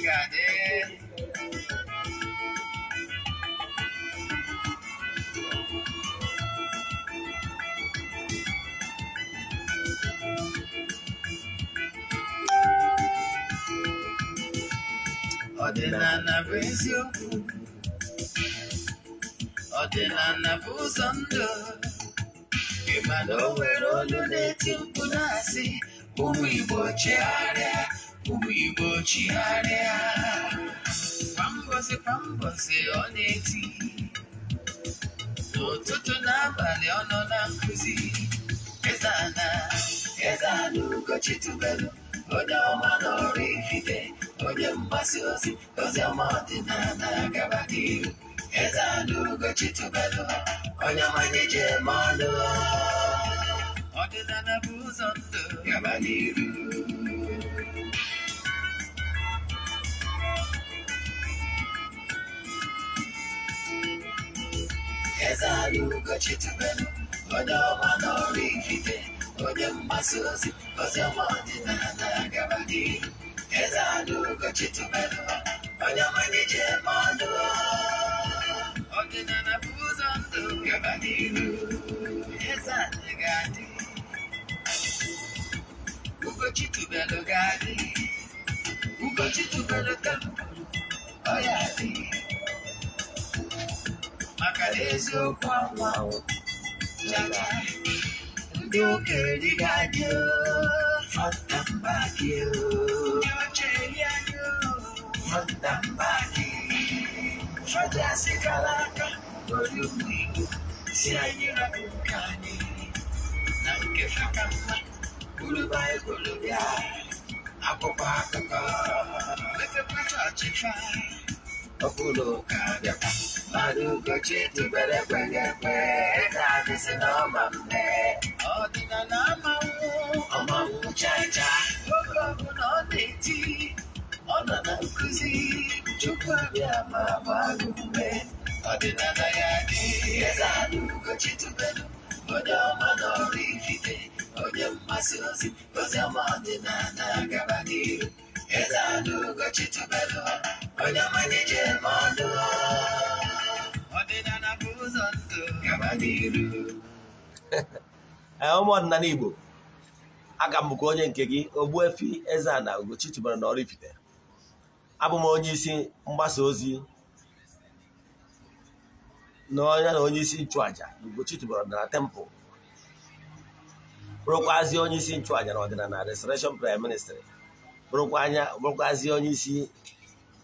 Ga-adị. Ọdịnala bụ eziokwu. Ọdịnala bụ ụzọ ndụ. Ị ma na o nwere olu na-eti mkpu na-asị, ụmụ Igbo chigharịa, ụmụ Igbo chigharịa. Kwa mbọsị kwa mbọsị ọ na-eti, n'ụtụtụ n'abalị ọ nọ na nkụzi. Eze-Ana, Eze-Ana Ugochi tubelu, onye ọma n'ọrụ ifite, onye mgbasa ozi, ozi ọma ọdịnala gaba n'ihu. Eze-Ana Ugochi tubelu, onye ọma anyị ji eme ọnụ. Ọdịnala bụ ụzọ ndụ gaba n'ihu. Eze-Ana Ugochi tubelu, onye ọma n'ọrụ ifite, onye mgbasa ozi, ozi ọma ọdịnala gaba n'ihu. Eze-Ana Ugochi tubelu, onye ọma anyị ji eme ọnụ. Ọdịnala bụ ụzọ ndụ gaba n'ihu. Eze-Ana ga-adị. Ugochi tubelu ga-adị. Ugochi tubelu temple, ọ ya adị. Maka na eziokwu anwụ chacha, ndị ụka erighị anyị o, front and back o. Ndị ọcha eri anyị o, front and back. Fọdụ kara aka were ụmụ Igbo si anyị rapụ nke anyị na nke fa ka mma, buru Baịbụl bịa, akwụkwọ akụkọ, mepekwa chọọchị fa, ọbụla ụka bịakwa. Mmadụ Ugochi tubelu ekweghị ekwe, Eze-Ana si na ọma mme. Ọdịnala amanwụ, ọmanwụ chacha, oge ọbụla ọ na-eti, ọ nọ na nkụzi, Chukwu abịa ma gbaa gị ume. Ọdịnala ya dị. Eze-Ana Ugochi tubelu, onye ọma n'ọrụ ifite, onye mgbasa ozi, ozi ọma ọdịnala gaba n'ihu. Eze-Ana Ugochi tubelu, onye ọma anyị ji eme ọnụ. Ọdịnala bụ ụzọ ndụ gaba n'ihu. Ee, ụmụ ọdịnala Igbo, aga m bụkwa onye nke gị, Ogbuefi Eze-Ana Ugochi tubelu na Oraifite. Abụ m onye isi mgbasa ozi na onye na onye isi nchụaja na Ugochi tubelu na temple, bụrụkwazi onye isi nchụaja na ọdịnala Restoration Prayer Ministry, bụrụkwazi onye isi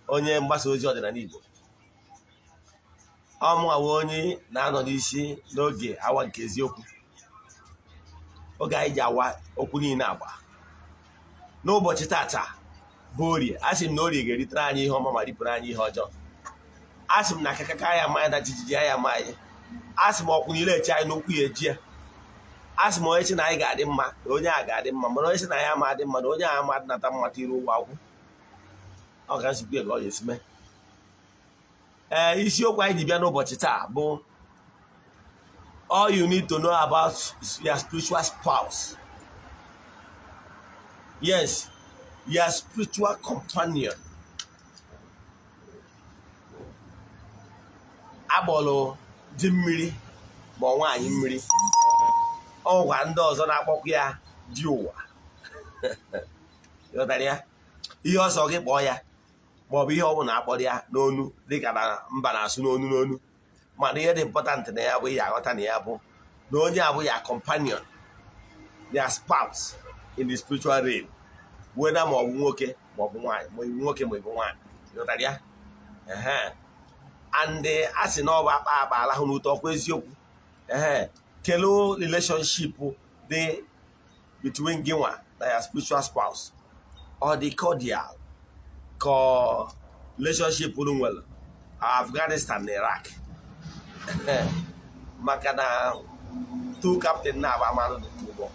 onye mgbasa ozi ọdịnala Igbo. Ọmụnwa onye na-anọ n'isi n'oge awa nke eziokwu, oge anyị ji awa okwu niile agba. N'ụbọchị tata bụ Orie, a sị m na Orie ga-eritere anyị ihe ọma ma ripụrụ anyị ihe ọjọọ. A sị m na akakaka ya ama anyị na jijiji ya ama anyị. A sị m ọkwụ niile eche anyị n'okwu ya eji ya. A sị m onye sị na anyị ga-adị mma na onye a ga-adị mma, mana onye sị na anyị ama adị mma na onye a ama adịnata mmata iru ụgwọ akwụ. Ọ ga nsikwu ya ka ọ ga-esi mee. Ee, isiokwu anyị ji bịa n'ụbọchị taa bụ all you need to know about your spiritual spouse. Yes, your spiritual companion. Agbọrọ di mmiri ma ọ nwaanyị mmiri, ọ gwa ndị ọzọ na-akpọkwa ya di ụwa. Ịghọtara ya? Ihe ọsọ gị kpọọ ya, ma ọ bụ ihe ọ bụla akpọrọ ya n'onu, dịka na mba na-asụ n'onu n'onu. Mana ihe dị important na ya bụ ihe aghọta na ya bụ na onye abụ ya companion, their spouse in the spiritual realm, whether ma ọ bụ nwoke ma ọ bụ nwaanyị, ma ọ bụ nwoke ma ọ bụ nwaanyị. Ịghọtara ya? Ehe. And a sị na ọ bụ akpa akpa alahụ n'ute, ọkwa eziokwu. Ehe, kelee relationship dị between gị nwa na your spiritual spouse. Ọ dị cordial ka relationship unu nwere Afghanistan na Iraq? Maka na two captain na-agba amanụ dị ụgbọ,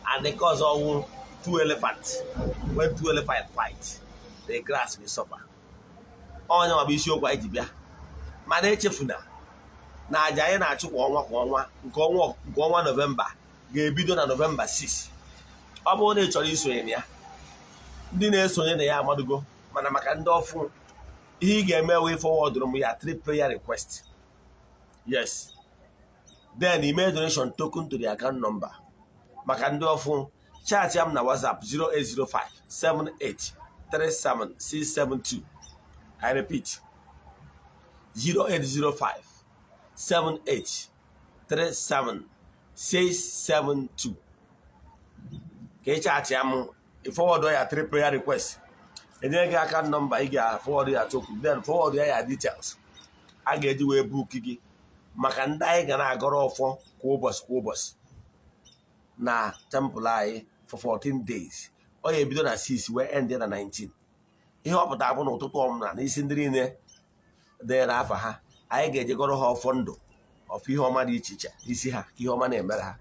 and nke ọzọ wụ two elephant. When two elephant fight, the grass will suffer. Onye nwa bụ isiokwu anyị ji bịa. Mana echefuna na aja anyị na-achụ kwa ọnwa kwa ọnwa, nke ọnwa Nọvemba ga-ebido na Nọvemba 6. Ọ bụrụ na ị chọrọ isonye na ya, ndị na-esonye na ya amadugo. Mana maka ndị ọfụ, ihe ị ga-eme wee forward m ya three prayer request. Yes, then email donation token to the account number. Maka ndị ọfụ, chat ya m na WhatsApp 0805 78 37 672. I repeat, 0805 78 37 672, ka ị chat ya m, forward ya three prayer request, enye gị account number ị ga-forward ya token, then forward ya ya details a ga-eji wee book gị maka ndị anyị ga na-agọrọ ọfọ kwa ụbọchị kwa ụbọchị na temple anyị for 14 days. Ọ ya ebido na 6 wee end na 19. Ihe ọ pụtara bụ n'ụtụtụ ọmụna n'isi ndị niile dịrị afa ha, anyị ga-ejegọrọ ha ọfọ ndụ, ọfọ ihe ọma dị iche iche n'isi ha, ka ihe ọma na-emere ha,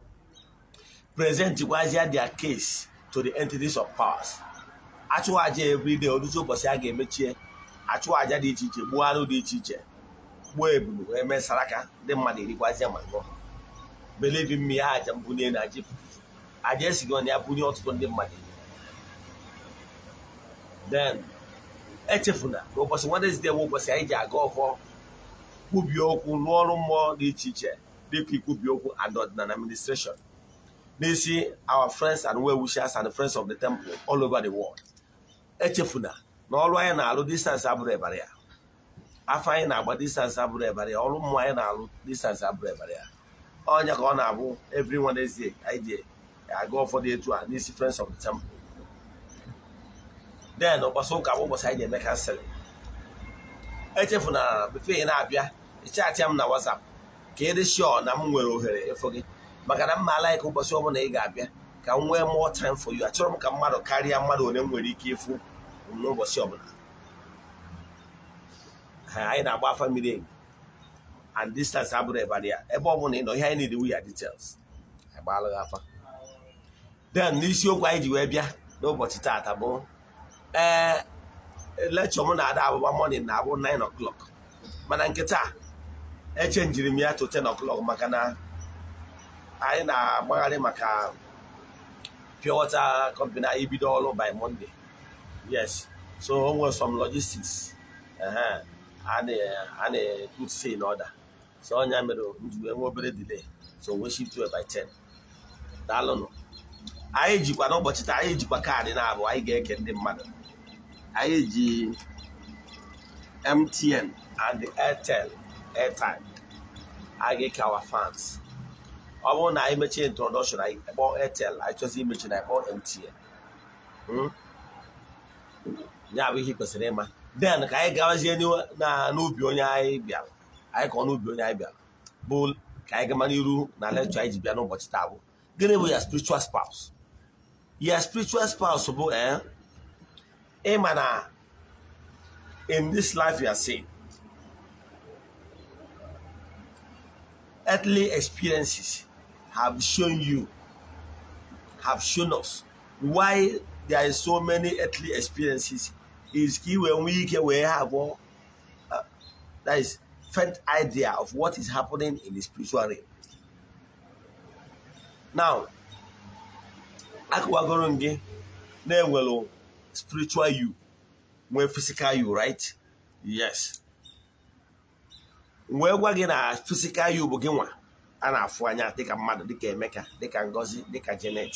present gwazia their case to the entities of powers. Achụwa aja everyday oduzi ụbọchị a ga-emechie, achụwa aja dị iche iche, gbuo anụ dị iche iche, gbuo ebulu wee mee saraka, ndị mmadụ erikwazie ma ṅụọ. Believe in me, aja mbunye na aja aja esigo na ya bunye ọtụtụ ndị mmadụ. Then echefuna na ụbọchị Wednesday bụ ụbọchị anyị ji aga ọfọ, kwubie okwu, rụọ ọrụ mmụọ dị iche iche, dịka ikwubi okwu and ọdịnala administration n'isi our friends and well wishers and friends of the temple all over the world. Echefuna na ọrụ anyị na-alụ, distance abụrụ ebara ya. Afọ anyị na-agba, distance abụrụ ebara ya. Ọrụ mmụọ anyị na-alụ, distance abụrụ ebara ya. Ọnya ka ọ na-abụ every Wednesday anyị ji aga ụfọdụ etu a n'isi friends of the temple. Then ụbọchị ụka bụ ụbọchị anyị ga-eme counseling. Echefuna, before ị na-abịa, ịchat m na WhatsApp ka ị dị sure na m nwere ohere ịfụ gị, maka na m ma like ụbọchị ọbụla ị ga-abịa ka m nwee more time for you. Achọrọ m ka mmadụ karịa mmadụ ole m nwere ike ịfụ n'ụbọchị ọbụla. Anyị na-agba afa miri emi and distance abụrụ ebara ya. Ebe ọ bụla ị nọ, ihe anyị need ya details, agbaala gị afa. Then n'isiokwu anyị ji wee bịa n'ụbọchị taata bụ ee lecture m na-ada abụba morning na-abụ 9 o'clock, mana nke taa echenjiri m ya to 10 o'clock maka na anyị na-agbagharị maka pure water company anyị bido ọrụ by Monday. Yes, so o nwere some logistics a na-put say in order, so ọnya mere m ji wee nwee obere delay, so we shift to by 10. Daalụnụ. Anyị jikwa n'ụbọchị taa, anyị jikwa kaadị na-abụ anyị ga-eke ndị mmadụ. Anyị ji MTN and Airtel airtime a ga-eke our fans. Ọ bụrụ na anyị mechie introduction, anyị kpọọ Airtel. Anyị chọzi imechi na anyị kpọọ MTN. Ya bụ ihe ị kwesịrị ịma. Then ka anyị gawazie n'ubi onye anyị bịara, anyị kọọ n'ubi onye anyị bịara, bụ ka anyị gama n'iru na lecture anyị ji bịa n'ụbọchị taa. Bụ gịnị bụ ya spiritual spouse? Ya spiritual spouse bụ ịma na in this life you are seeing earthly experiences have shown you, have shown us why there is so many earthly experiences is ka i wee nwee ike wee have that is faint idea of what is happening in the spiritual realm. Now, akọwagoro m gị na-enwelu spiritual you, nwee physical you, right? Yes. Wee gwa gị na physical you bụ gị nwa a na-afụ anya, dịka mmadụ, dịka Emeka, dịka Ngozi, dịka Janet,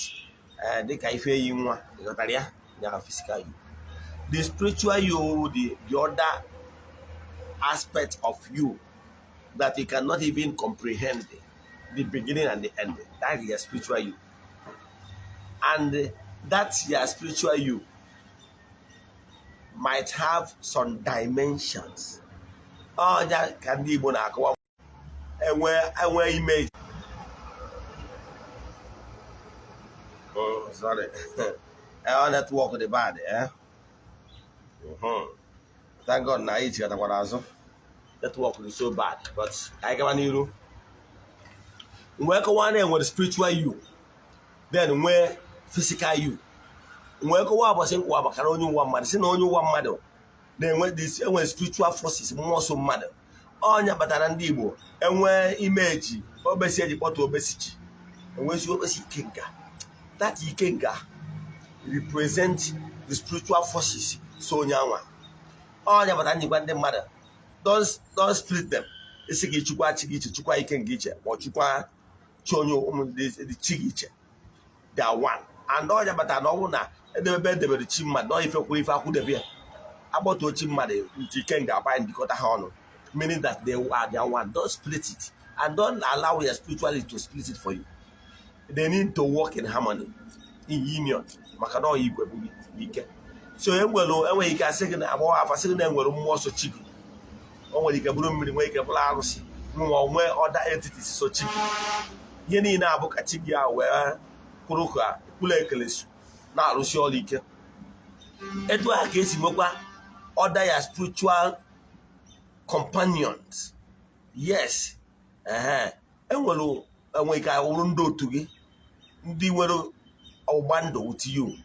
dịka Ifeyi nwa, ịghọtara ya? Ya physical you. The spiritual you, the other aspect of you that you cannot even comprehend the beginning and the end. That is your spiritual you. And that your spiritual you might have some dimensions. Ọnya ka ndị Igbo na-akọwa enwe enwe image. Oh, sorry. Network dị bad, eh? Thank God na anyị chịkọtakwara azụ. Network dị so bad, but ka anyị gaba n'iru. Wee kọwaa na enwere spiritual you, then nwee physical you. Wee kọwaa ụbọchị nkwa maka na onye ụwa mmadụ si na onye ụwa mmadụ na-enwe this, enwere spiritual forces, mmụọ so mmadụ. Ọnya kpatara ndị Igbo enwee imeji okpesi eji kpọtụ okpesichi, enwezi okpesi ikenga. That ikenga represent the spiritual forces so onye anwa. Ọnya bata njikwa ndị mmadụ, don't split them. Isi gị chukwa chi gị iche, chukwa ike nke iche, ma ọ chukwa chi onye ụmụ ndị chi gị iche. They are one. And ọnya bata na ọnwụ na edebe edebere chi mmadụ na ife kwuru ife akwụdebe ya, agbatuo chi mmadụ nke ike ga-aba njikọta ha ọnụ, meaning that they are one. Don't split it and don't allow your spirituality to split it for you. They need to work in harmony, in union, maka na ọ igwe bụ ike. So enwere enweghị ike asị gị na agbọghọ afa sị gị na enwere mmụọ so chi gị. O nwere ike bụrụ mmiri, nwee ike bụrụ arụsị, nwa nwee other entities so chi gị. Ihe niile abụ ka chi gị ahụ wee kwụrụ ka kwụrụ ekelesu na-arụsi ọrụ ike. Etu ahụ ka esi nwekwa other ya spiritual companions. Yes, ehe, enwere enwe ike awụrụ ndị otu gị, ndị nwere ọgbụgba ndụ with you.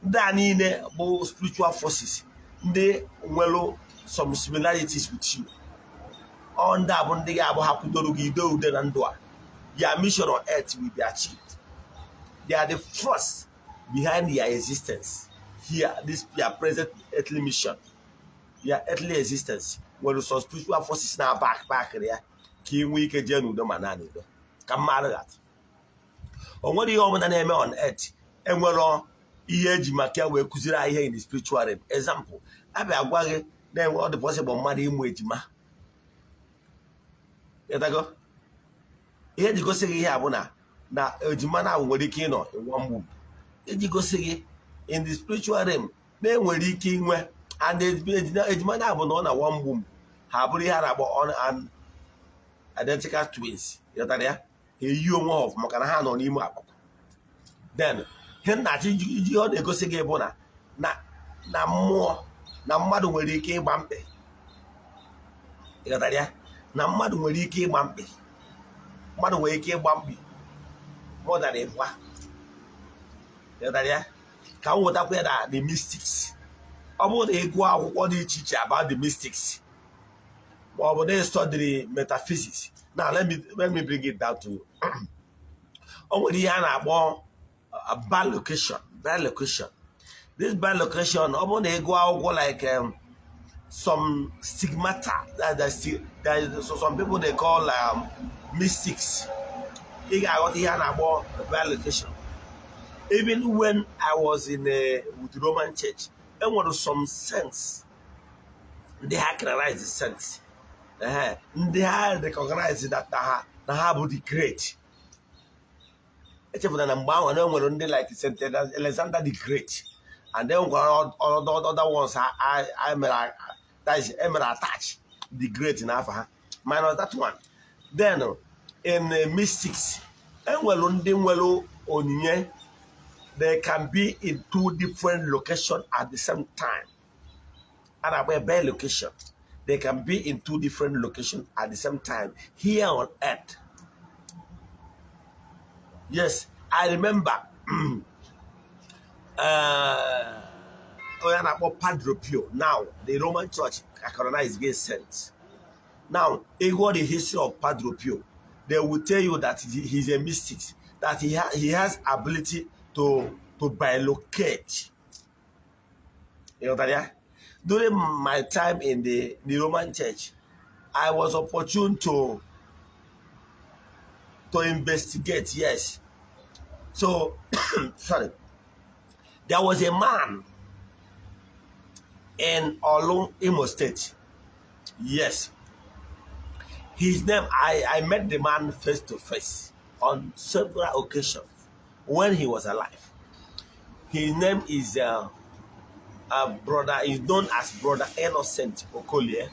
Ndị a niile bụ spiritual forces ndị nwere some similarities with you. Ọ ndị a bụ ndị ga-abụ ha kwudoro gị ide ude na ndụ a, your mission on earth will be achieved. They are the force behind your existence here, this your present earthly mission, your earthly existence. Nwere some spiritual forces na back back ya ka ị nwee ike jee n'udo ma naanị udo ka mmadụ ghata. O nwere ihe ọbụla na-eme on earth enwero ihe eji maka ya wee kụziri anyị ihe in the spiritual realm. Example, abịa agwa gị na-enwe ọ dị possible mmadụ ịmụ ejima. Ịtago ihe eji gosi gị ihe a bụ na na ejima na nwere ike ịnọ in one womb, iji gosi gị in the spiritual realm na-enwere ike inwe and ejima na abụ na ọ na one womb, ha bụrụ ihe a na-akpọ on identical twins. Ịghọtara ya? Ha eyi onwe ha ọfụma maka na ha nọ n'ime akpa. Then ihe nnachi iji ọ na-egosi gị bụ na na mmụọ na mmadụ nwere ike ịgba mkpị. Ịghọtara ya? Na mmadụ nwere ike ịgba mkpị, mmadụ nwere ike ịgba mkpị more than ịbụa. Ịghọtara ya? Ka m wetakwa ya na the mystics. Ọ bụrụ na ị gụọ akwụkwọ dị iche iche about the mystics, ma ọ bụ na ị study metaphysics. Now let me bring it down to you. O nwere ihe a na-akpọ bilocation. Bilocation, this bilocation, ọ bụrụ na ị gụọ akwụkwọ like some stigmata that is, so some people they call mystics, ị ga-aghọta ihe a na-akpọ bilocation. Even when I was in with the Roman Church, enwere some saints ndị ha canonize the saints. Ehe, ndị ha recognize that na ha bụ the great. Echefuna na mgbe ahụ na enwere ndị like Saint Alexander the Great, and then nwekwara other ones I mere, that is, emere attach the great n'afọ ha, minus that one. Then in the mystics, enwere ndị nwere onyinye, they can be in two different locations at the same time. A na-akpọ ya bilocation. They can be in two different locations at the same time here on earth. Yes, I remember onye a na-akpọ Padre Pio. Now the Roman Church canonized against saints. Now ịgụọ the history of Padre Pio, they will tell you that he's a mystic, that he has ability to bilocate. Ịghọtara ya? During my time in the Roman Church, I was opportune to investigate. Yes, so sorry, there was a man in Olu, Imo State. Yes, his name, I met the man face to face on several occasions when he was alive. His name is brother is known as Brother Innocent Okolie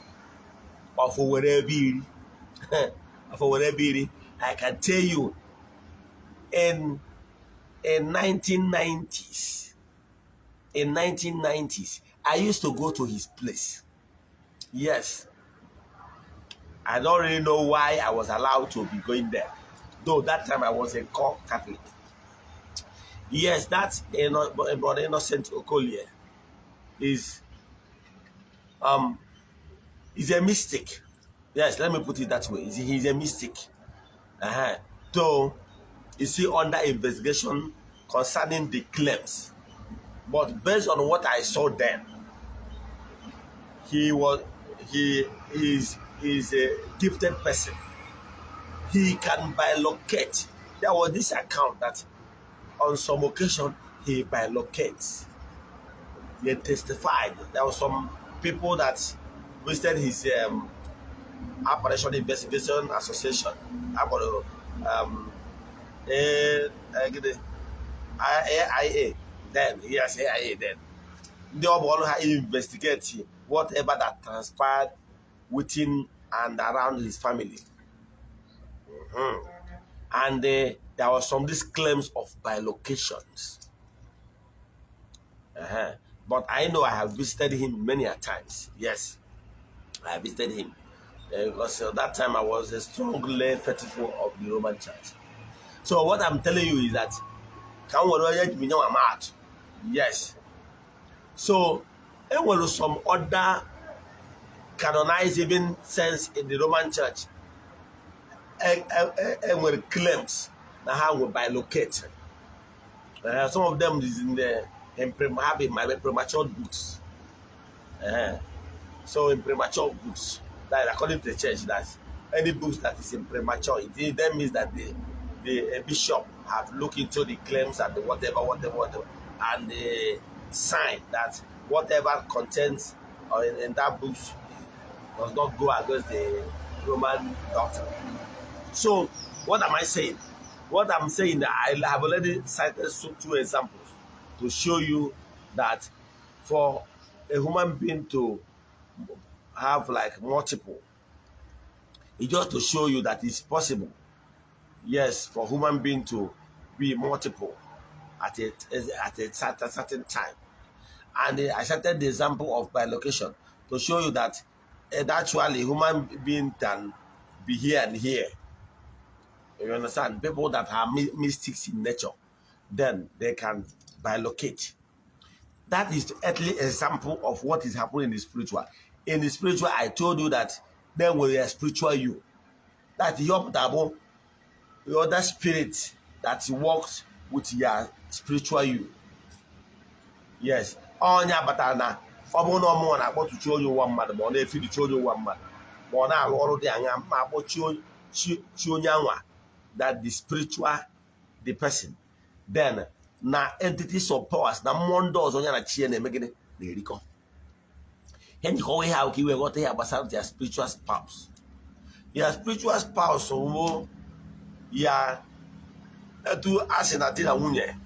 of Owerri. Of Owerri. I can tell you in 1990s, in 1990s, I used to go to his place. Yes. I don't really know why I was allowed to be going there, though that time I was a core Catholic. Yes, that's Brother Innocent Okolie is a mystic. Yes, let me put it that way. He's a mystic. So, you see, under investigation concerning the claims. But based on what I saw then, He was he is a gifted person. He can bilocate. There was this account that on some occasion he bilocates. He testified. There were some people that visited his Apparition Investigation Association. Akpọrọ gịnị? AIA then, yes, AIA then. Ndị ọ bụ ọrụ ha investigate whatever that transpired within and around his family. And there was some these claims of bilocations. But I know I have visited him many a times. Yes, I visited him. Because at that time I was a strong lay faithful of the Roman Church. So what I'm telling you is that ka m were onye ji nye nwa atụ. Yes. So e nwere some other canonized even saints in the Roman Church. E nwere claims na ha nwe bilocate. Some of them is in the in have in my premature books. So in premature books, that according to the church, that any books that is in premature, it then means that the bishop have looked into the claims and the whatever, whatever, whatever, and the sign that whatever contents or in that books does not go against the Roman doctrine. So what am I saying? What I'm saying that I have already cited two examples to show you that for a human being to have like multiple, it's just to show you that it's possible, yes, for human being to be multiple at a certain time. And I cited the example of bilocation to show you that actually human being can be here and here. You understand? People that are mystics in nature, then they can bilocate. That is the earthly example of what is happening in the spiritual. In the spiritual, I told you that then we are spiritual you. That your your other spirit that works with your spiritual you. Yes. Onye abatara na ọ bụrụ na ọmụnwa na-akpọtụchi onye ụwa mmadụ, ma ọ na-efirichi onye ụwa mmadụ, ma ọ na-arụ ọrụ dị anya, ma akpọchi chi onye anwa, that the spiritual the person then na entities of powers na mmụọ ndị ọzọ ya na chi ya na-eme gịnị na-erikọ. Ihe njikọwa ihe ahụ ka iwee ghọta ihe gbasara their spiritual spouse. Your spiritual spouse wo ya etu a sị na di na nwunye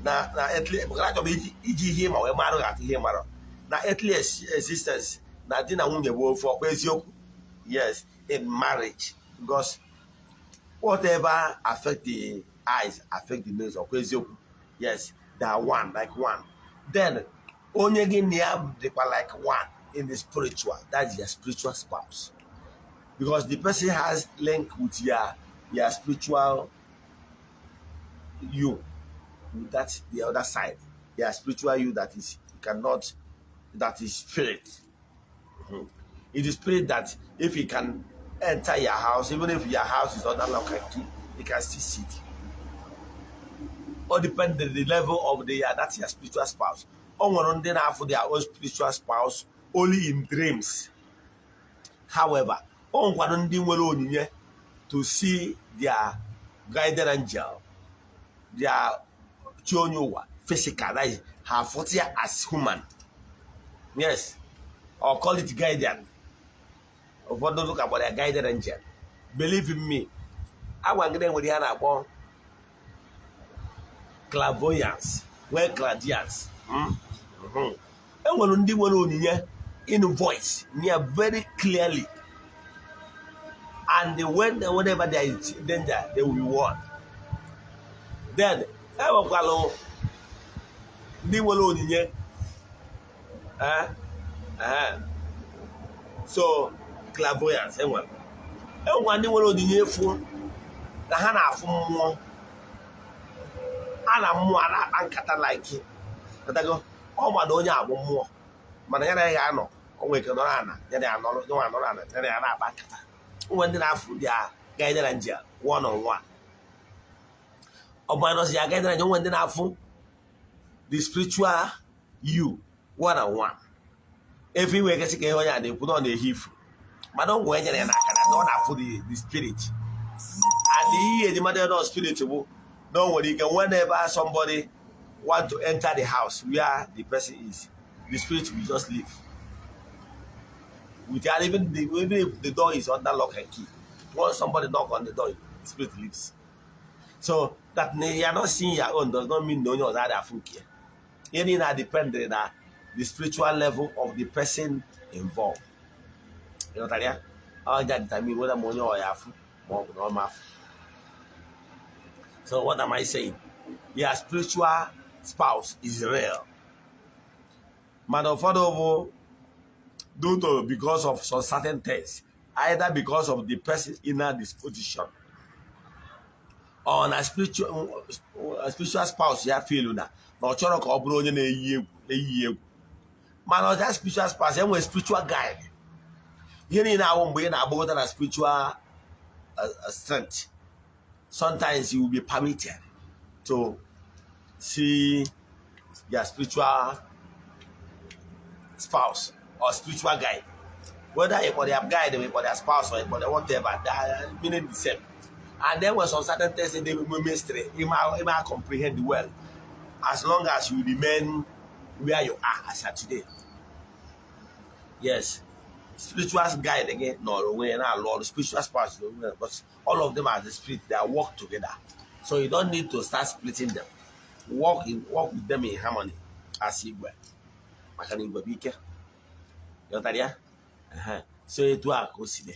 na earthly, maka na achọrọ m iji ihe ma wee marụ ga ihe mara na earthly existence na di na nwunye bụ ofu ọkwa eziokwu. Yes, in marriage, because whatever affect the eyes affect the nose, ọkwa eziokwu? Yes, they are one, like one. Then onye gị na ya dịkwa like one in the spiritual, that's your spiritual spouse, because the person has link with your spiritual you, that's the other side, your spiritual you that is you cannot, that is spirit. It is spirit that if he can enter your house, even if your house is under lock and key, he can still see it. All depend on the level of the that's your spiritual spouse. O nwere ndị na-afụ their own spiritual spouse only in dreams. However, o nwekwara ndị nwere onyinye to see their guardian angel, their chi onye ụwa physical, that is, ha afụta ya as human. Yes, or call it guardian. Ụfọdụ ụka gbara ya guardian angel. Believe in me, agwa gị na enwere ihe a na-akpọ clairvoyance, nwee clairvoyance. Enwere ndị nwere onyinye in voice near very clearly, and whenever there is danger, they will be warned. Then enwekwalụ ndị nwere onyinye so clairvoyance, enwekwa ndị nwere onyinye efu na ha na-afụ mmụọ a na mmụọ a na-akpa nkata, like katago ọ ma na onye agbụ mmụọ, mana ya na ya ga-anọ, o nwere ike nọrọ ana, ya na ya nọrọ, ya nọrọ ana, ya na ya na-akpa nkata. Onwe ndị na-afụ their guardian angel one on one. Ọ bụ anọzi ya guardian angel. Onwe ndị na-afụ the spiritual you one on one. Efe iwe gasị ka ihe onye a na-ekwu na ọ na-ehi ifu, mana o nwee nyere ya n'aka na ọ na-afụ the spirit. And ihe eji mmadụ nọ spirit bụ na o nwere ike, whenever somebody want to enter the house where the person is, the spirit will just leave without even if the door is under lock and key. Once somebody knock on the door, the spirit leaves. So that you are not seeing your own does not mean na onye ọzọ adị afụ nke ya. Ihe niile depend na the spiritual level of the person involved. Ịghọtara ya? Ọ ja determine whether ma onye ọ ya afụ ma ọ bụ na ọ ma afụ. So what am I saying? Your spiritual spouse is real, mana ụfọdụ bụ due to, because of some certain things, either because of the person's inner disposition or na spiritual spouse ya feel na ọ chọrọ ka ọ bụrụ onye na-eyi egwu eyi egwu. Mana ọja spiritual spouse enwere spiritual guide. Ihe niile awụ mgbe ị na-agbagota na spiritual strength, sometimes you will be permitted to see your spiritual spouse or spiritual guide, whether you for their guide or for their spouse or for their whatever, they are meaning the same. And then when some certain things in the mystery, you might comprehend well, as long as you remain where you are as at today. Yes, spiritual guide again, no, onwe na Lord, spiritual spouse, but all of them are the spirit. They are work together. So you don't need to start splitting them. Work with them in harmony as igwe. Maka na igwe bụ ike. Ghọtara ya? Ehe. So etu a ka o si dị.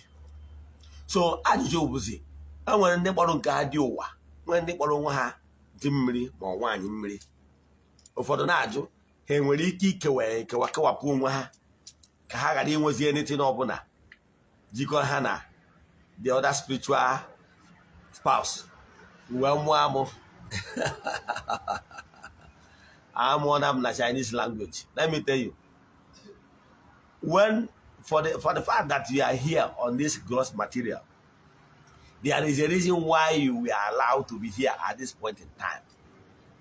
So ajụjụ bụzi, e nwere ndị kpọrọ nke ha dị ụwa, nwee ndị kpọrọ onwe ha dị mmiri ma ọ nwaanyị mmiri. Ụfọdụ na-ajụ, ha enwere ike ikewa ekewa, kewapụ onwe ha ka ha ghara inwezi anything ọbụla jikọ ha na the other spiritual spouse wee mụọ amụ? Amụọ m na Chinese language. Let me tell you, when for the fact that you are here on this gross material, there is a reason why you were allowed to be here at this point in time,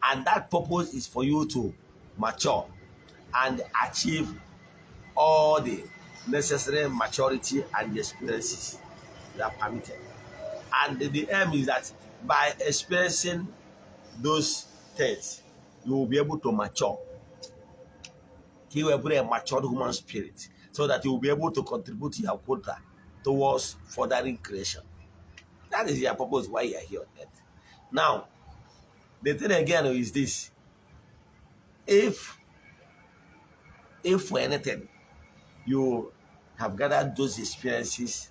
and that purpose is for you to mature and achieve all the necessary maturity and experiences that are permitted. And the aim is that by experiencing those things, you will be able to mature. You will be a matured human spirit so that you will be able to contribute your quota towards furthering creation. That is your purpose why you are here on earth. Now, the thing again is this: if for anything you have gathered those experiences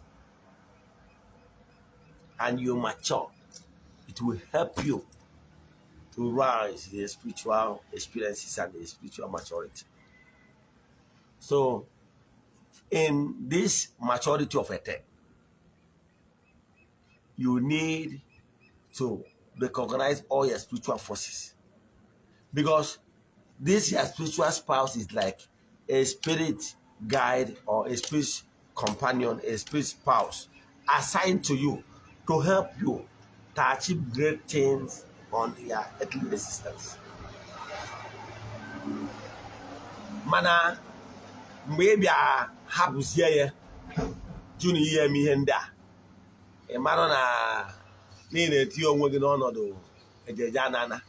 and you mature, it will help you to rise in the spiritual experiences and the spiritual maturity. So, in this maturity of a thing, you need to recognize all your spiritual forces, because this your spiritual spouse is like a spirit guide or a spirit companion, a spirit spouse assigned to you to help you to achieve great things on your earthly existence. Mana mgbe ị bịa hapụzie ya, jụ na ihe eme ihe ndị a, ị mara na ị na-etinye onwe gị n'ọnọdụ ejeje anana.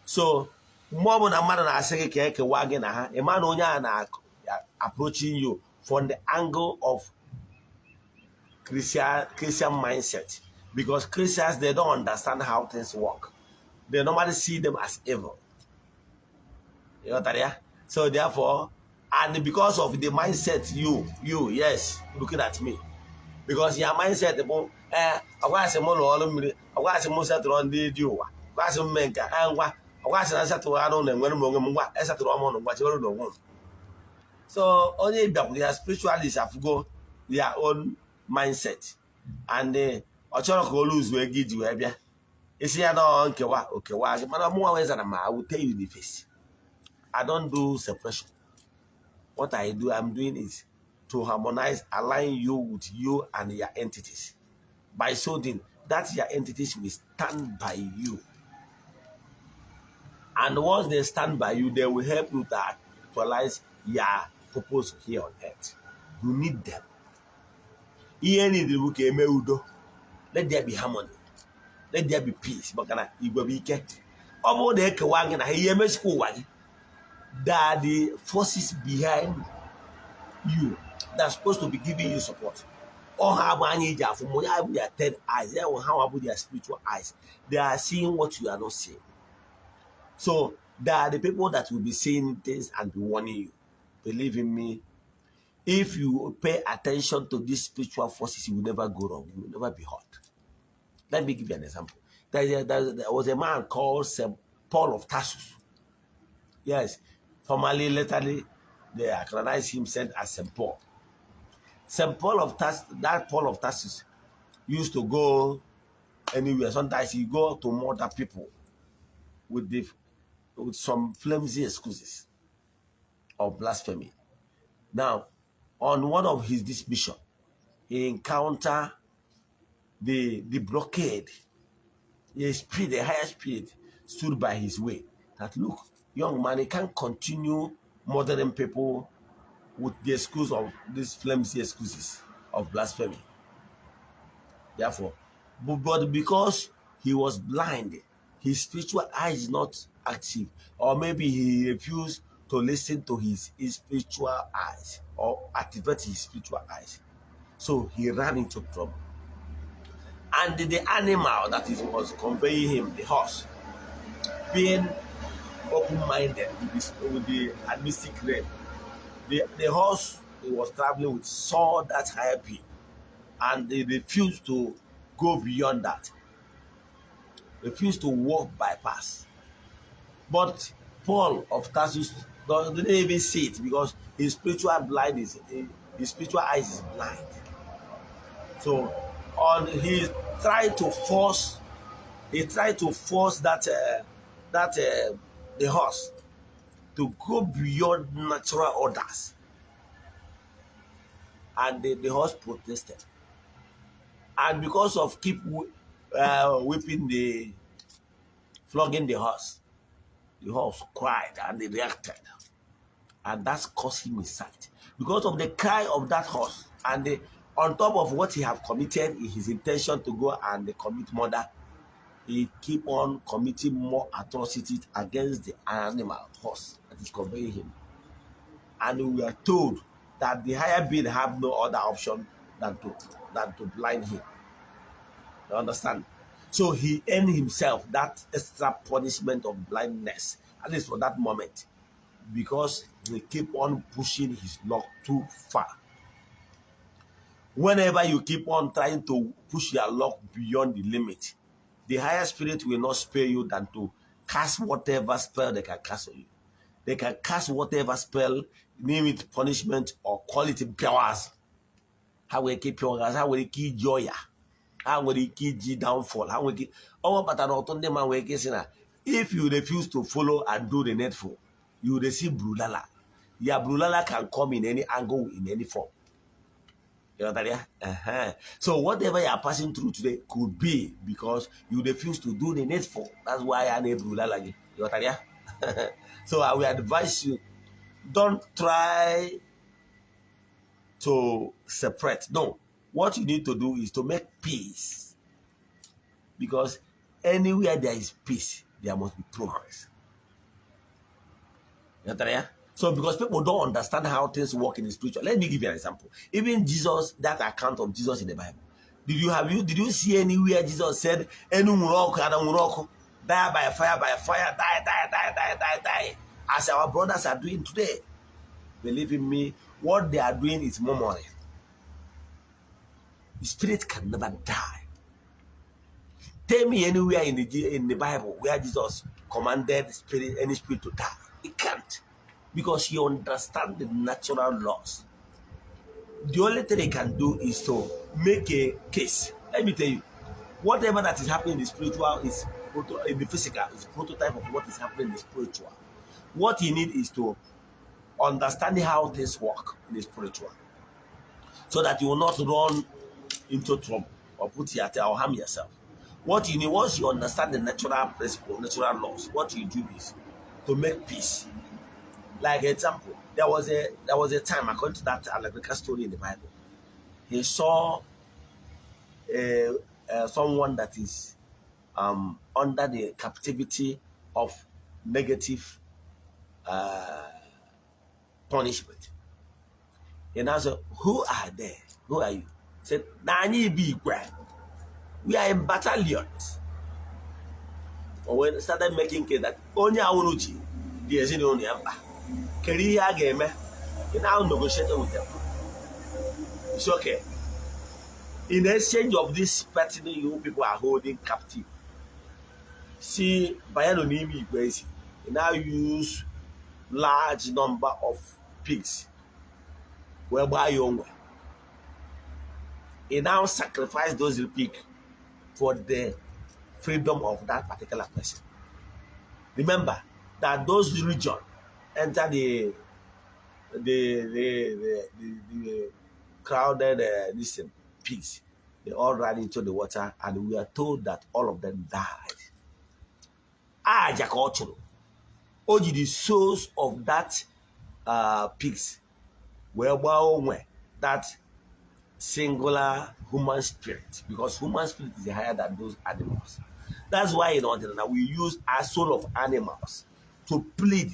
So mgbe ọbụla mmadụ na-asị gị ka ekewa gị na ha, ị ma na onye a na-approaching you from the angle of Christian mindset, because Christians, they don't understand how things work. They normally see them as evil. Ịghọtara ya? So therefore, and because of the mindset, you yes, looking at me, because your mindset bụ ee, ọgwasị m ụlọ ọrụ mmiri, ọgwasị m setụrụ ndị dị ụwa, ọgwasị m mee nke a, ngwa, ọgwasị na setụrụ anụ na enwere m onwe m, ngwa, esetụrụ ọm ụnụ, ngwa, chewere n'onwe m. So onye bịakwuru ya spiritualist afugo their own mindset and ọ chọrọ ka o luzuo ego iji wee bịa isi ya na nkewa okewa gị. Mana mụnwa wee zara ma, I will tell you in the face, I don't do separation. What I do, I'm doing is to harmonize, align you with you and your entities. By so doing, that your entities will stand by you, and once they stand by you, they will help you to actualize your purpose here on earth. You need them. Ihe need bụ ka eme udo. Let there be harmony. Let there be peace. Maka na igwe bụ ike. Ọ bụrụ na ekewa gị na ha, ihe emesikwa ụwa gị. There are the forces behind you that's supposed to be giving you support. Ọ ha bụ anya iji afụ mmụọ ya bụ their third eyes, ya bụ ha bụ their spiritual eyes. They are seeing what you are not seeing. So there are the people that will be seeing things and be warning you. Believe in me, if you pay attention to these spiritual forces, you will never go wrong. You will never be hurt. Let me give you an example. There was a man called St. Paul of Tarsus. Yes, formerly, laterly, they canonized him said as St. Paul. St. Paul of Tarsus, that Paul of Tarsus used to go anywhere. Sometimes he go to murder people with some flimsy excuses of blasphemy. Now, on one of his this mission, he encountered the blockade. A spirit, a higher spirit, stood by his way. That look, young man, he can't continue murdering people with the excuse of these flimsy excuses of blasphemy. Therefore, but because he was blind, his spiritual eyes is not active, or maybe he refused to listen to his spiritual eyes or activate his spiritual eyes. So he ran into trouble. And the animal that was conveying him, the horse, being open-minded with the mystic realm, the horse he was traveling with saw that higher being and they refused to go beyond that, refused to walk bypass. But Paul of Tarsus didn't even see it because his spiritual eyes is blind. So on he tried to force he tried to force that the horse to go beyond natural orders, and the horse protested. And because of keep whipping the flogging the horse cried and he reacted, and that's caused him a sight. Because of the cry of that horse and on top of what he have committed in his intention to go and commit murder, he keep on committing more atrocities against the animal horse that is conveying him. And we are told that the higher being have no other option than to blind him. You understand? So he earned himself that extra punishment of blindness, at least for that moment, because he keep on pushing his luck too far. Whenever you keep on trying to push your luck beyond the limit, the higher spirit will not spare you than to cast whatever spell they can cast on you. They can cast whatever spell, name it punishment or call it powers. Ha nwere ike pịa, ha nwere ike iji ọya, ha nwere ike iji downfall, ha nwere ike ọnwa kpatara ọtụtụ ndị ma nwere ike sị na if you refuse to follow and do the needful, you receive bulala. Your bulala can come in any angle, in any form. You know that, yeah? So whatever you are passing through today could be because you refuse to do the needful. That's why I name bulala. You know that, yeah? So I will advise you, don't try to separate. No. What you need to do is to make peace. Because anywhere there is peace, there must be progress. You know yeah? So because people don't understand how things work in the spiritual. Let me give you an example. Even Jesus, that account of Jesus in the Bible. Did you see anywhere Jesus said, "Enu nwụrụ ọkụ, ada nwụrụ ọkụ, die by fire, by fire, die, die, die, die, die, die," as our brothers are doing today? Believe in me, what they are doing is murmuring. The spirit can never die. Tell me anywhere in the Bible where Jesus commanded spirit any spirit to die. He can't, because he understands the natural laws. The only thing he can do is to make a case. Let me tell you, whatever that is happening in the spiritual is in the physical is prototype of what is happening in the spiritual. What you need is to understand how things work in the spiritual, so that you will not run into trouble or put your or harm yourself. What you need, once you understand the natural principle, natural laws, what you do is to make peace. Like example, there was a time, according to that allegorical story in the Bible, he saw someone that is under the captivity of negative punishment. He now said, "Who are they? Who are you?" He said, "Na anyị bụ igwe. We are in battalions." O wee started making case that onye awụrụ ji dị ezinụlọ ya mkpa. Kedu ihe a ga-eme? He now negotiated with them. It's okay. In exchange of this person you people are holding captive, see, banyanụ n'ime igwe ezi. He now use large number of pigs wee gbaa ya onwe. He now sacrificed those pigs for the freedom of that particular person. Remember that those region enter the crowded this thing, pigs. They all ran into the water, and we are told that all of them died. Aja ka ọ chụrụ. O ji the souls of that pigs wee gbaa onwe that singular human spirit, because human spirit is higher than those animals. That's why in Ọdịnala we use our soul of animals to plead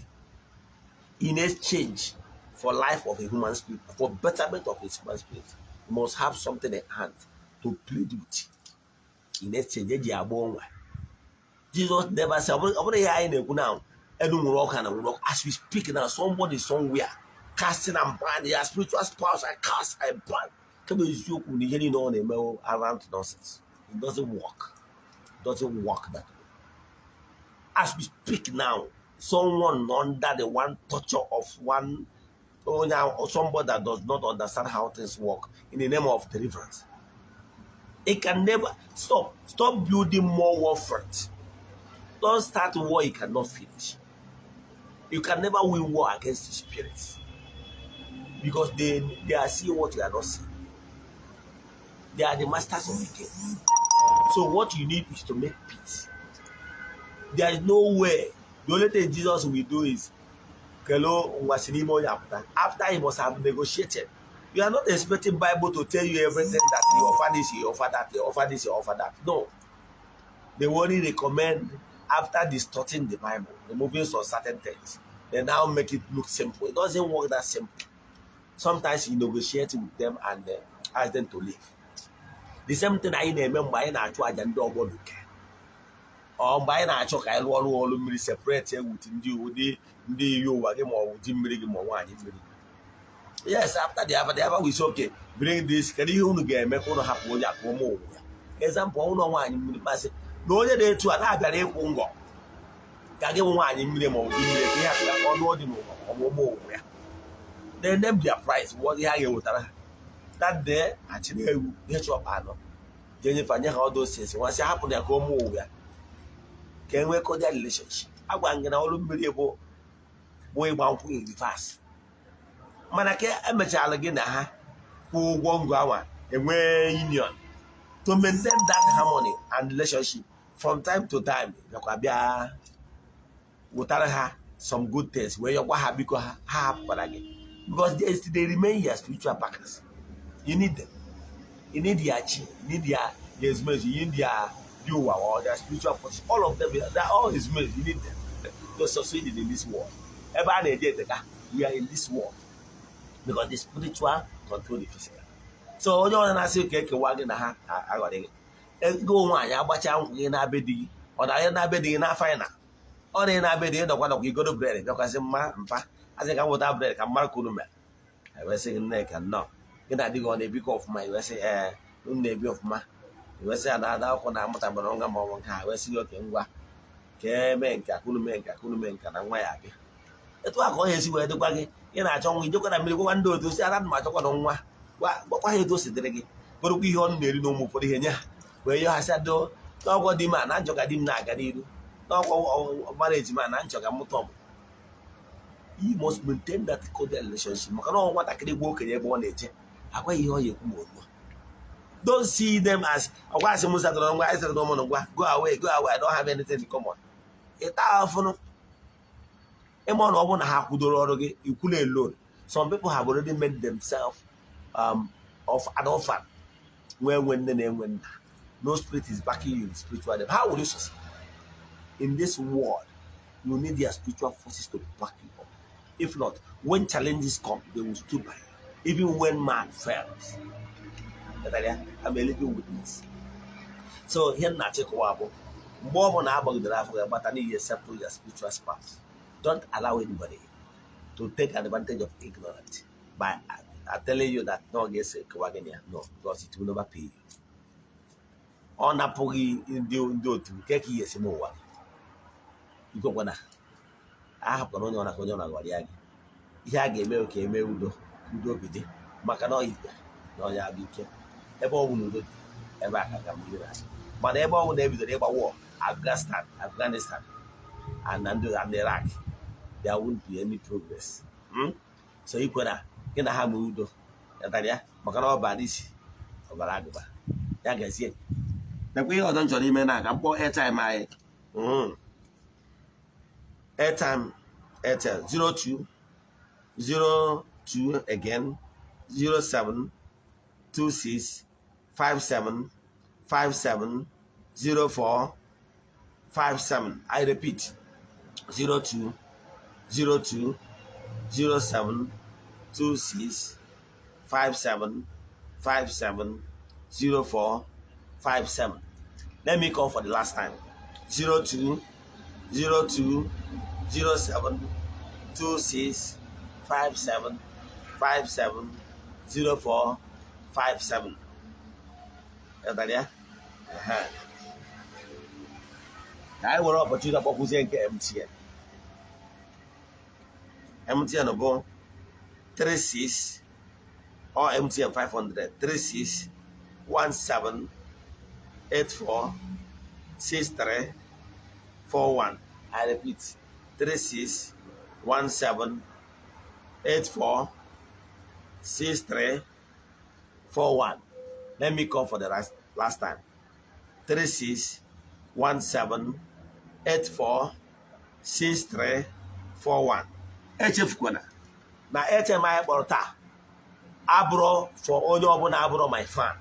in exchange for life of a human spirit, for betterment of his human spirit. You must have something in hand to plead with. In exchange, eji agba onwe. Jesus never said, ọ bụrụ ihe anyị na-ekwu now, enu nwere ọkụ na nwere ọkụ. As we speak now, somebody somewhere casting and brand their spiritual spouse, I cast, I brand. Kama eziokwu na ihe niile ọ na-eme around nonsense. It doesn't work. It doesn't work that way. As we speak now, someone under the one torture of one onye, somebody that does not understand how things work in the name of deliverance. It can never stop. Stop building more warfare. Don't start war you cannot finish. You can never win war against the spirits because they are seeing what you are not seeing. They are the masters of the game. So what you need is to make peace. There is no way. The only thing Jesus will do is kelo ngwa si n'ime onye apụta. After he must have negotiated. You are not expecting Bible to tell you everything, that you offer this, you offer that, you offer this, you offer that. No. They will only recommend after distorting the Bible, removing some certain things. They now make it look simple. It doesn't work that simple. Sometimes you negotiate with them and ask them to leave. The same thing anyị na-eme mgbe anyị na-achụ àjà ndị ọgbọ n'uke, ọ mgbe anyị na-achọ ka anyị rụọ ọrụ ọrụ mmiri, separate with ndị ụdị ndị iyi ụwa gị, ma ọ bụ di mmiri gị, ma ọ nwaanyị mmiri. Yes, after the afa we say, "Okay, bring this." Kedu ihe unu ga-eme ka unu hapụ onye akụ ụmụ ụwa ya? Example, ụlọ nwaanyị mmiri masị na onye na-etu a na-abịara ịkwụ ngọ ka gị bụ nwaanyị mmiri ma ọ bụ di mmiri, ka ihe akụ ya ọnụ dị n'ụwa ọ bụ ụmụ ụwa ya. They name their price, what ihe a ga-ewetara ha that day. Achịrị ewu ihe chọkpa anọ jee nyefe nye ha ọdụ osisi nwa sị hapụ ya ka ụmụ ụwa ya, ka e nwee cordial relationship. Agwa gị na ọrụ mmiri bụ ịgba nkwụ in reverse, mana ka emechara gị na ha kwụọ ụgwọ ngụ anwa, enwee union to maintain that harmony and relationship. From time to time, bịakwa bịa wụtara ha some good things, wee yọkwa ha biko, ha ha hapụkwara gị, because they remain your spiritual backers. You need them. You need their chi, you need their ezumezu, you need their ụwa or their spiritual forces. All of them, they are all ezumezu. You need them to succeed in this world ebe a na-eje eteka. We are in this world because the spiritual control the physical. So onye ọbụla na-asị ka ekewa gị na ha aghọrị gị ego nwaanyị agbacha nkwụ gị na-abịa di gị, ọ na na-abịa di gị na final, ọ na na-abịa di gị nọkwa nọkwa igodo bread bịakwasị mma mpa asị ka m weta bread ka m mara ka unu mere. Ewesị gị, "Nneka, nnọọ, gị na di gị ọ na-ebikọ ọfụma?" Iwesị, "Ee, unu na-ebi ọfụma." Iwesị ya na ada akwụkwọ na-amụtabara nwa ma ọ bụ nke a. Wesị gị oke ngwa ka emee nke a, ka unu mee nke a, ka unu mee nke na nwa ya abịa. Etu a ka ọ ga-esi wee dịkwa gị. Ị na-achọ nwa, ijekwa na mmiri gwakwa ndị otu si ara m achọkwa na nwa, gwakwa ha etu o si dịrị gị, gụrụkwa ihe ọnụ na-eri na ụmụ ụfọdụ ihe nye ha, wee yọọ ha sị do n'ọgwọ di m a na nchọ ka di m na-aga n'iru n'ọgwọ mara ejima na nchọ ka mụta ọmụ. You must maintain that cordial relationship, maka na ọ nwatakịrị gwa okenye ebe ọ na-eje agwa ihe ọ ya ekwu ma olu. Don't see them as ọgwa asị m satọrọ ngwa anyị satọrọ ụmụ ngwa, go away, go away, I don't have anything in common. Ịta afụnụ Ịma na ọ bụrụ na ha kwudoro ọrụ gị ikwulu alone. Some people have already made themselves of an orphan, nwee nwe nne na enwe nna. No spirit is backing you in spiritual realm. How will you succeed in this world? You need their spiritual forces to back you up. If not, when challenges come, they will stood by you even when man fails. I'm a living witness. So ihe m na-achịkọwa bụ, mgbe ọ bụla agbagidere afọ gị gbata n'ihi accept your spiritual spouse, don't allow anybody to take advantage of ignorance by telling you that no ga-ese kewa gị na ya. No, because it will never pay you. Ọ napụghị ndị otu nke ka ihe esi n'ụwa ikwekwana ahapụkwana onye ọ na onye ọ na-aghọrọ gị. Ihe a ga-eme ka eme udo, udo obi dị, maka na ọ ikpe na ọnya bụ ike. Ebe ọ bụ na udo dị, ebe a ka ga mmiri na, mana ebe ọ bụ na ebidoro ịgba war, Afghanistan and na ndị and Iraq, there won't be any progress. So ikwe na gị na ha nwee udo yatara ya, maka na ọ bara isi ọbara agụba ya gazie. Nekwa ihe ọzọ m chọrọ ime na ka m kpọọ airtime anyị. Airtime Airtel, 02 02 again, 07 26 57 57 04 57. I repeat, 02 02 07 26 57 57 04 57. Let me call for the last time, 02 02 07 26 57 57 04 57. Ghọtara ya? Ehe. Ka anyị were opportunity akpọkwuzie nke MTN. MTN bụ 36 or MTN 500, 36 17 84 63 41. I repeat, 36 17 84 63 41. Let me call for the last time, 36 17 84 63 41. Echefukwana na airtime anyị kpọrọ taa abụrụ for onye ọbụla abụrụ my fan.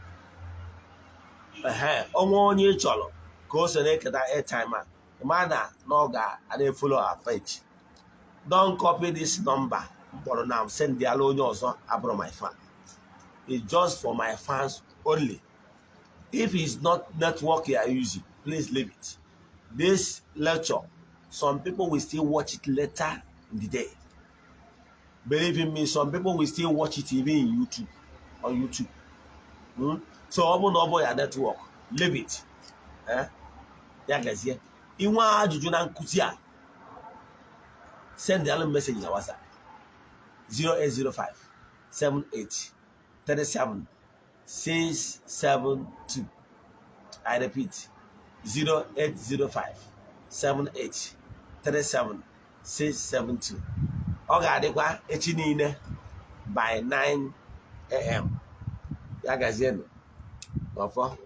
Ehe, onwe onye ị chọrọ ka o so na-eketa airtime a, ma na ọ ga follow our page. Don't copy this number m kpọrọ na send ala onye ọzọ abụrụ my fan. It's just for my fans only. If it's not network you are using, please leave it. This lecture, some people will still watch it later in the day. Believe in me, some people will still watch it even in YouTube, on YouTube. So ọ bụrụ na ọ bụ ya network, leave it. Eh? Ya gazie. Inwe ajụjụ na nkụzi a, send alụ message na WhatsApp, 0805 78 37 672. I repeat, 0805 78 37 672. Ọ ga-adịkwa echi niile by 9 a.m. Ya gazienụ n'ọfọ.